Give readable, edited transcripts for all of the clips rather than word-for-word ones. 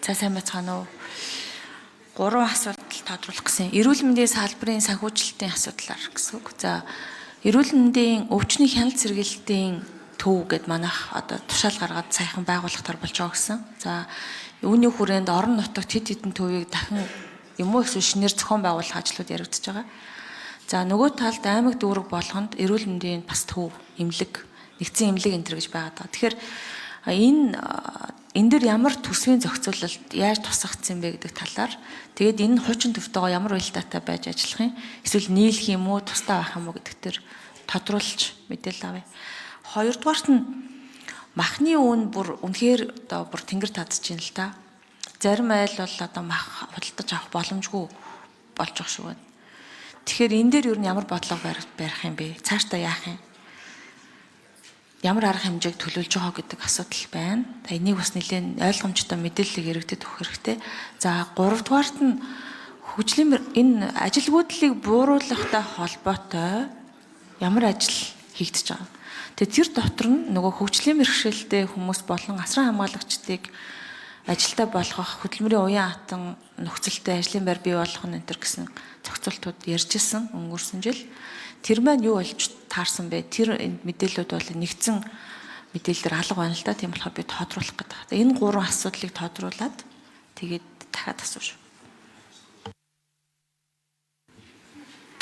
За, сайн байцгаана уу? Гурван асуудал тодруулах гэсэн. Эрүүл мэндийн салбарын санхүүжилтийн асуудлаар гэсэн үг. За, эрүүл мэндийн өвчний хяналт сэргийлтийн төв гэд манайх одоо тушаал гаргаад саяхан байгуулах тор болж байгаа гэсэн. За, үүний хүрээнд орон нутагт хэд хэдэн төвийг дахин юм уу эсвэл шинээр зохион байгуулах ажлууд яригдчихэж байгаа. За, нөгөө талд аймаг дүүрэг болгонд эрүүл мэндийн бас төв, эмнэлэг, нэгдсэн эмнэлэг энэ төр гэж байгаа даа. Тэгэхээр энэ дэр ямар төсвийн зохицуулалт яаж тусгагдсан бэ гэдэг талаар, тэгээд энэ хуучин төвтэйгоо ямар уялдаатай байж ажиллах юм, эсвэл нийлэх юм уу, тусдаа байх юм уу гэдэг төр тодруулж мэдээлэл авъя. Хоёрдугаарт нь махны үн бүр үнэхээр одоо бүр тэнгэр татж байна л та. Зарим айл бол одоо мах худалдаж авах боломжгүй болж байгаа шүү байна. Тэгэхээр энэ дээр ер нь ямар бодлого барих юм бэ? Цаашдаа яах юм? Ямар арга хэмжээг төлөвлөж байгаа гэдэг асуудал байна. Та энийг бас нэлээд ойлгомжтой мэдээллийг иргэдэд өгөх хэрэгтэй. За, гуравдугаарт нь хөгжлийн энэ ажилгүйдлийг бууруулахтай холбоотой ямар ажил хийгдэж байгаа. Тэгээ тэр дотор нь нөгөө хөгжлийн бэрхшээлтэй хүмүүс болон асран хамгаалагчдыг ажилтаа болгох, хөдөлмөрийн уян хатан нөхцөлтэй ажлын байр бий болгох нь энэ төр гэсэн зохицуултууд ярьж исэн өнгөрсөн жил. Тэр маань юу болж таарсан бэ? Тэр мэдээлэлүүд бол нэгдсэн мэдээлэлээр алга байна л да. Тийм болохоор би тодруулах гэдэг. Энэ гурван асуудлыг тодруулаад тэгээд дахиад асууж.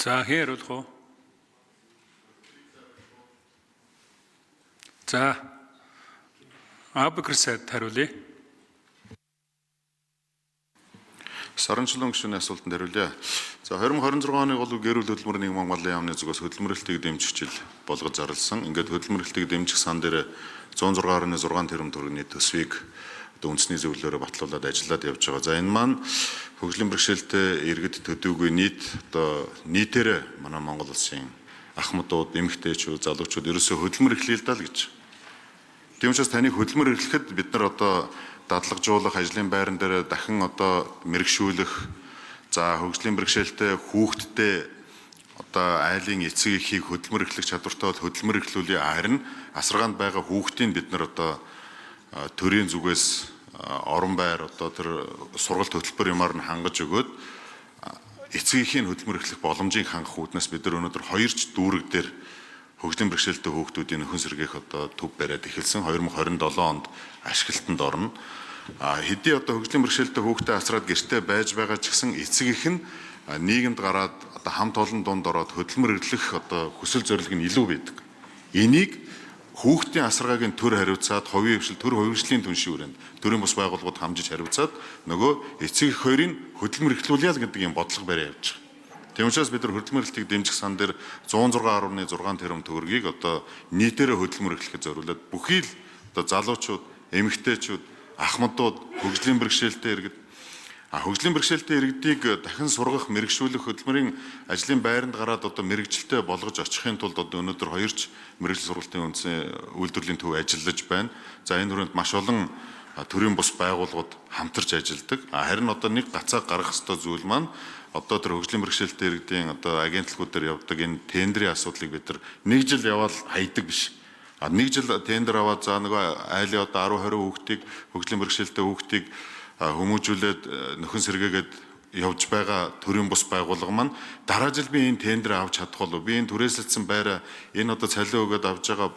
За, хэн хариулах вэ? За, Абакар сайд хариулъя. Саранчлан гишүүний асуултанд хариулъя. За, 2026 оны гол гэр бүл хөдөлмөрийн нийгэм хамгааллын яамны зүгээс хөдөлмөрлөлтийг дэмжих жил болгож зарласан. Ингээд хөдөлмөрлөлтийг дэмжих сан дээр 106.6 тэрбум төгрөгийн төсвийг одоо үндэсний зөвлөлөөрөө батлуулаад ажиллаад явж байгаа. За, энэ маань хөгжлийн бэрхшээлтэй иргэд төдийгүй нийт одоо нийтээр манай Монгол улсын ахмадууд, эмэгтэйчүүд, залуучууд ерөөсөө хөдөлмөр эхлэе л даа л гэж. Тийм учраас таны хөдөлмөр эрхлэхэд бид нар одоо дадлагжуулах, ажлын байран дээр дахин одоо мэрэгшүүлэх, за хөгжлийн бэрхшээлтэй хүүхдтэй одоо айлын эцэг эхийг хөдөлмөр эрхлэх чадвартай бол хөдөлмөр эрхлүүлье. Харин асаргаанд байгаа хүүхдийн бид нар одоо төрийн зүгээс орон байр, одоо тэр сургалт хөтөлбөр юмар нь хангаж өгөөд эцэг эхийн хөдөлмөр эрхлэх боломжийг хангах үүднээс бид нар өнөөдөр хоёр ч дүүрэг дээр хөгжлийн бэрхшээлтэй хүүхдүүдийн нөхөн сэргээх одоо төв бариад эхэлсэн. 2027 онд ашиглалтанд орно. Хэдий одоо хөгжлийн бэрхшээлтэй хүүхдээ асраад гэртээ байж байгаа ч гэсэн эцэг их нь нийгэмд гараад одоо хамт олон дунд ороод хөдөлмөр эрхлэх одоо хүсэл зорилго нь илүү байдаг. Энийг хүүхдийн асаргааг нь төр хариуцаад, хувийн хвшил, төр хувийн түншийн хүрээнд төрийн бус байгууллагууд хамжиж хариуцаад нөгөө эцэг их хоёрын хөдөлмөр эрхлүүлье л гэдэг юм бодлого бариа явж байгаа. Тийм учраас бид нар хөдөлмөр эрхлэлтийг дэмжих сан дээр 106.6 тэрбум төгрөгийг одоо нийтээрээ хөдөлмөр эрхлэхэд зориулаад бүхий л одоо залуучууд, эмэгтэйчүүд, ахмадууд, хөгжлийн бэрхшээлтэй иргэд, хөгжлийн бэрхшээлтэй иргэдийг дахин сургах, мэрэгшүүлэх, хөдөлмөрийн ажлын байранд гараад одоо мэрэгжилтэй болгож очихын тулд одоо өнөөдөр хоёр ч мэрэгжил сургалтын үндсэн үйлдвэрлэлийн төв ажиллаж байна. За, энэ хүрээнд маш олон төрийн бус байгууллагууд хамтарч ажилладаг. Харин одоо нэг гацаа гаргах ёстой зүйл маань одоо тэр хөгжлийн бэрхшээлтэй иргэдийн одоо агентлагууд дээр явдаг энэ тендерийн асуудлыг бид нар нэг жил яваал хайдаг биш. Нэг жил тендер аваад, за нөгөө айлын одоо 10 20 хүүхдийг, хөгжлийн бэрхшээлтэй хүүхдийг хүмүүжүүлээд нөхөн сэргээгээд явж байгаа төрийн бус байгууллага маань дараа жил би энэ тендер авч чадах болов, би энэ түрээсэлсэн байраа, энэ одоо цалин өгөөд авч байгаа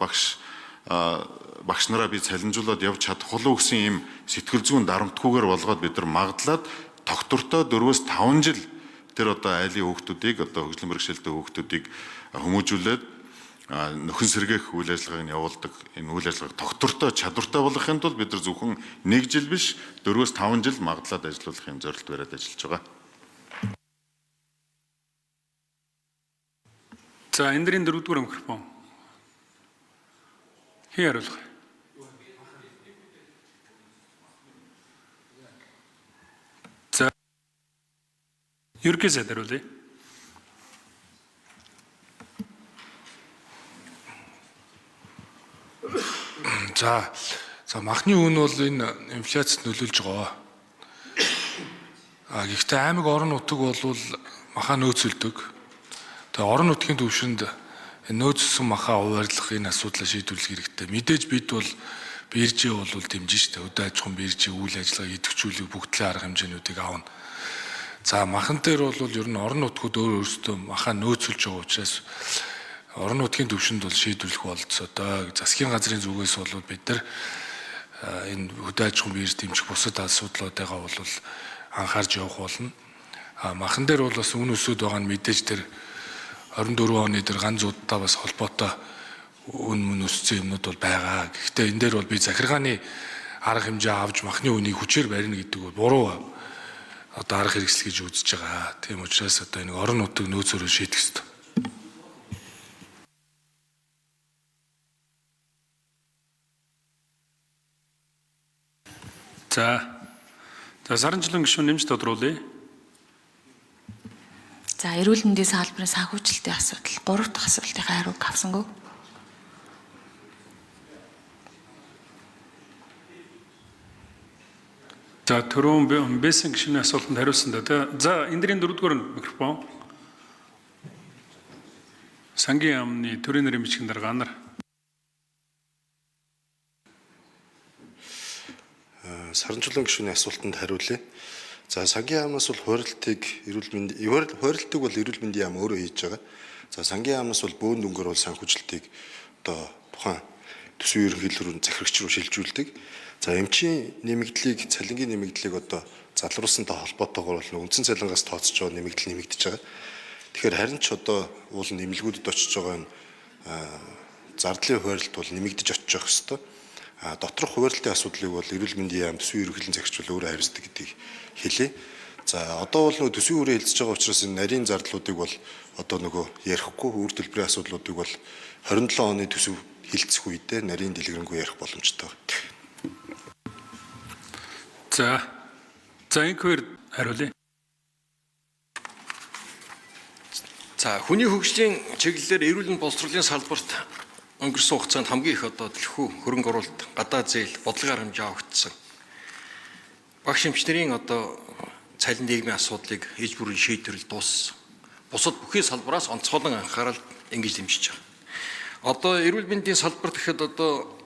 багш нараа би цалинжуулаад явж чадах болов гэсэн ийм сэтгэл зүйн дарамтгүйгээр болгоод бид нар магадлаад тогтвортой 4-5 жил тэр одоо айлын хүүхдүүдийг, одоо хөгжлийн бэрхшээлтэй хүүхдүүдийг хүмүүжүүлээд нөхөн сэргээх үйл ажиллагааг нь явуулдаг энэ үйл ажиллагааг тогтвортой чадвартай болгохын тулд бид нар зөвхөн нэг жил биш, 4-5 жил магадлаад ажиллуулах юм зорилт бариад ажиллаж байгаа. За, энэ дэрийн дөрөвдүгээр микрофон. Хэн хариулах вэ? За, ерөнхий сайд хариулъя. За, махны үн бол энэ инфляцид нөлөөлж байгаа. Гэхдээ аймаг орон нутаг бол маха нөөцөлдөг. Тэгээ орон нутгийн түвшинд нөөцлсөн маха хуваарлах энэ асуудлаа шийдвэрлэх хэрэгтэй. Мэдээж бид бол Биржээ бол дэмжин штэ. Хөдөө аж ахуйн биржийн үйл ажиллагааг идэвхжүүлэх бүх төрлийн арга хэмжээнүүдийг авна. За махан дээр бол ер нь орон нутгууд өөр өөрсдөө махаа нөөцөлж байгаа учраас орон нутгийн түвшинд бол шийдвэрлэх болцоотой. Засгийн газрын зүгээс бол бид нар энэ хөдөө аж ахуйн бирж дэмжих бусад асуудлуудыгаа бол анхаарч явах болно. А махан дээр бол бас үн өсөд байгаа нь мэдээж тэр 24 оны тэр ганц удаа бас холбоотой үн мөн өссөн юмнууд бол байгаа. Гэхдээ энэ дээр бол би захиргааны арга хэмжээ авч махны үнийг хүчээр барина гэдэг бол буруу одоо арга хэрэгсэл гэж үзэж байгаа. Тийм учраас одоо энэ орон нутаг нөөцөөрөө шийдэх ёстой. За. За саранчлан гишүүн нэмж тодруулъя. За эрүүл мэндийн салбарын санхүүжилтийн асуудал 3 дахь асуултын хариуг авсангүй. За түрүүн Бэсэн гишүүний асуултанд хариулсан да. За эндрийн дөрөвдүгээр микрофон. Сангийн яамны төрийн нэрийн бичгийн дарга нар. Саранчуулан гишүүний асуултанд хариулъя. За сангийн яамнаас бол хуурилтыг эрүүл мэнд хуурилтыг бол эрүүл мэндийн яам өөрөө хийж байгаа. За сангийн яамнаас бол бөөн дүнгээр бол санхүүжилтийг одоо тухайн төсвийн ерөнхийлөл рүү захирагч руу шилжүүлдэг. За эмчийн нэмэгдлийг цалингийн нэмэгдлийг одоо залруулсантай холбоотойгоор бол үндсэн цалингаас тооцож байгаа нэмэгдэл нэмэгдэж байгаа. Тэгэхээр харин ч одоо уул нь эмнэлгүүдэд очиж байгаа энэ зардлын хуурилт бол нэмэгдэж очиж явах ёстой. Доторх хуваарлтын асуудлыг бол эрүүл мэндийн яам төсвийн ерөнхийллийн захирч бол өөрөө хариуцдаг гэдгийг хэлье. За одоо бол нөгөө төсвийн үрээ хэлцэж байгаа учраас энэ нарийн зардлуудыг бол одоо нөгөө ярихгүй үр төлбөрийн асуудлуудыг бол 27 оны төсөв хилцэх үедээ нарийн дэлгэрэнгүй ярих боломжтой. За. За инквер хариулъя. За хүний хөгжлийн чиглэлээр эрүүл мэнд боловсролын салбарт өнгөрсөн хугацаанд хамгийн их одоо төлхөө хөрөнгө оруулалт, гадаа зээл, бодлогын арга хэмжээ авагдсан. Багш эмч нарын одоо цалин нийгмийн асуудлыг иж бүрэн шийдвэрлэл дууссан. Бусад бүхий салбараас онцгойлон анхаарал ингэж дэмжиж байгаа. Одоо эрүүл мэндийн салбарт гэхэд одоо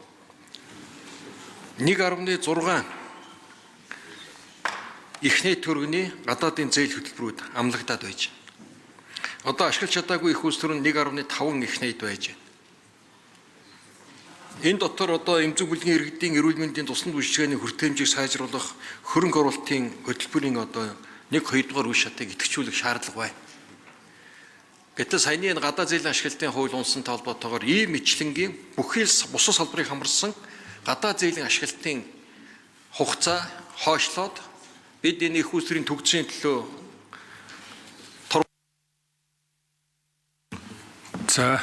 1.6 эхний төгрөгийн гадаадын зээл хөтөлбөрүүд амлагдаад байж байна. Одоо ашиглаж чадаагүй их үүсвэр нь 1.5 эхнийд байж байна. Энэ дотор одоо эмзэг бүлгийн иргэдийн эрүүл мэндийн тусламж үйлчилгээний хүртээмжийг сайжруулах хөрөнгө оруулалтын хөтөлбөрийн одоо 1 2 дугаар үе шатыг идэвхжүүлэх шаардлага байна. Гэтэл саяны энэ гадаа зээлийн ашиглалтын хууль унсантай холбоотойгоор ийм мэтлэнгийн бүхий л бусад салбарыг хамарсан гадаа зээлийн ашиглалтын хугацаа хойшлоод бид энэ их үүсвэрийн төгсгийн төлөө За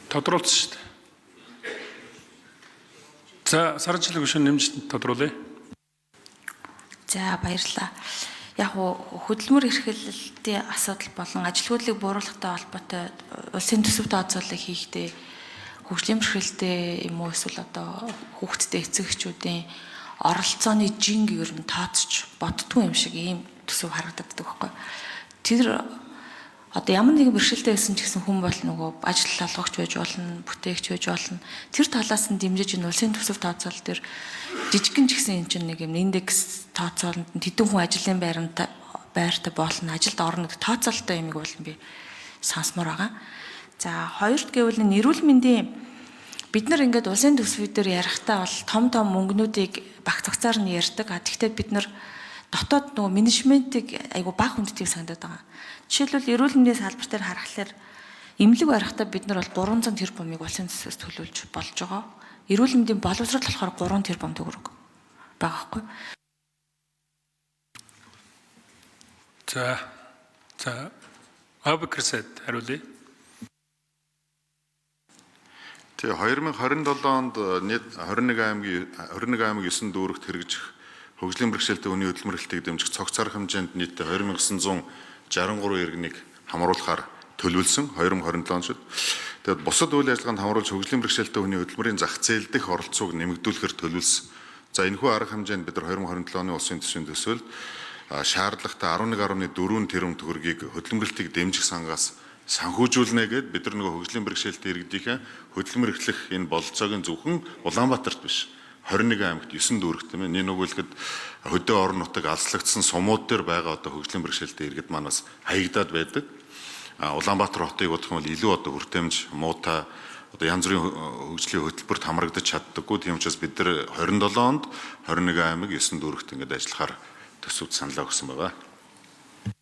тодруулсан шүү дээ. За саранчлаг гишүүн нэмж тодруулъя. За баярлалаа. Яг хөдөлмөр эрхлэлтийн асуудал болон ажилгүйдлийг бууруулахтай холбоотой улсын төсөв тооцоолыг хийхдээ хөгжлийн бэрхшээлтэй юм уу эсвэл одоо хүүхэдтэй эцэг эхчүүдийн оролцооны жинг ер нь тооцож боддгүй юм шиг ийм төсөв харагдаад байдаг байхгүй. Тэр одоо ямар нэгэн бэрхшээлтэй байсан ч гэсэн хүн бол нөгөө ажил олгогч байж болно, бүтээгч байж болно. Тэр талаас нь дэмжиж энэ улсын төсөв тооцоол дээр жижигхэн ч гэсэн энэ чинь нэг юм индекс тооцоолонд хэдэн хүн ажлын байранд байртай болно, ажилд орно гэдэг тооцоололтой юмыг бол би сонсомоор байгаа. За хоёрт гэвэл энэ эрүүл мэндийн бид нар ингээд улсын төсвөө дээр ярихдаа бол том том мөнгнүүдийг багц багцаар нь ярьдаг. А тэгвэл бид нар дотоод нөгөө менежментийг айгу бага хүндэтийг санагдаад байгаа. Жишээлбэл эрүүл мэндийн салбар дээр харахаар эмнэлэг барихтаа бид нар бол 300 тэрбумыг улсын төсвөөс төлөвлөж болж байгаа. Эрүүл мэндийн боловсрол болохоор 3 тэрбум төгрөг байгаа байхгүй. За. За Абакар сайд хариулъя. Тэгээ 2027 онд нийт 21 аймгийн 21 аймаг 9 дүүрэгт хэрэгжих хөгжлийн бэрхшээлтэй хүний хөдөлмөрлөлтийг дэмжих цогц арга хэмжээнд нийтдээ 2963 иргэнийг хамруулахаар төлөвлөсөн 2027 онд. Тэгээд бусад үйл ажиллагаанд хамруулж хөгжлийн бэрхшээлтэй хүний хөдөлмөрийн зах зээл дэх оролцоог нэмэгдүүлэхээр төлөвлөсөн. За энэхүү арга хэмжээнд бид нар 2027 оны улсын төсвийн төсөөлд шаардлагатай 11.4 тэрбум төгрөгийг хөдөлмөрлөлтийг дэмжих сангаас санхүүжүүлнэ гэд бид нар нөгөө хөгжлийн бэрхшээлтэй иргэдийнхээ хөдөлмөр эрхлэх энэ бололцоог нь зөвхөн Улаанбаатарт биш. 21 аймагт 9 дүүрэгт, тийм ээ. Нэг нүгэлгэд хөдөө орон нутаг алслагдсан сумууд дээр байгаа одоо хөгжлийн бэрхшээлтэй иргэд маань бас хаягдаад байдаг. Улаанбаатар хотыг бодох юм бол илүү одоо хүртээмж муутай, одоо янз бүрийн хөгжлийн хөтөлбөрт хамрагдаж чаддаггүй. Тийм учраас бид нар 27 онд 21 аймаг 9 дүүрэгт ингээд ажиллахаар төсөвт саналаа өгсөн байгаа.